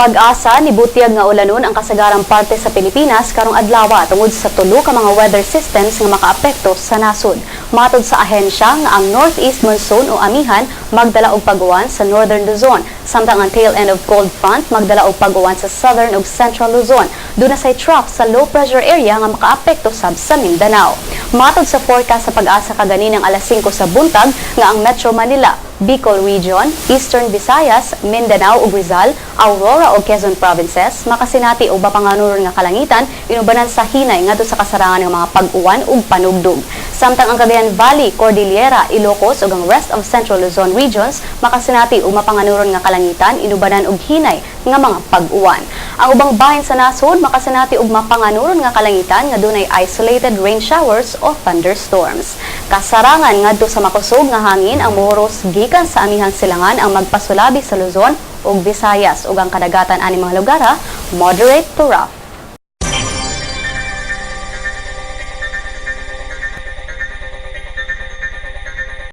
PAGASA nibutyag nga ulanon ang kasagarang parte sa Pilipinas karong adlaw tungod sa tulo ka mga weather systems nga makaapekto sa nasod. Matod sa ahensya nga ang Northeast Monsoon o amihan magdala og pag-uwan sa Northern Luzon, samtang ang tail end of cold front magdala og pag-uwan sa Southern ug Central Luzon. Duna say trough sa low pressure area nga makaapekto sab sa Mindanao. Matod sa forecast sa PAGASA kaganinang alas 5 sa buntag nga ang Metro Manila, Bicol Region, Eastern Visayas, Mindanao ug Rizal, Aurora ug Quezon Provinces makasinati og mapanganuron nga kalangitan inubanan sa hinay ngadto sa kasarangan ng mga pag-uwan ug panugdog. Samtang ang Cagayan Valley, Cordillera, Ilocos ug ang rest of Central Luzon regions makasinati og mapanganuron nga kalangitan inubanan og hinay nga mga pag-uwan. Ang ubang bahin sa nasod makasinati og mapanganuron nga kalangitan nga dunay isolated rain showers o thunderstorms. Kasarangan ngadto sa makusog nga hangin ang mohuros gikan sa amihang silangan ang magpasulabi sa Luzon ug Visayas, ug ang kadagatan ani mga lugar moderate to rough.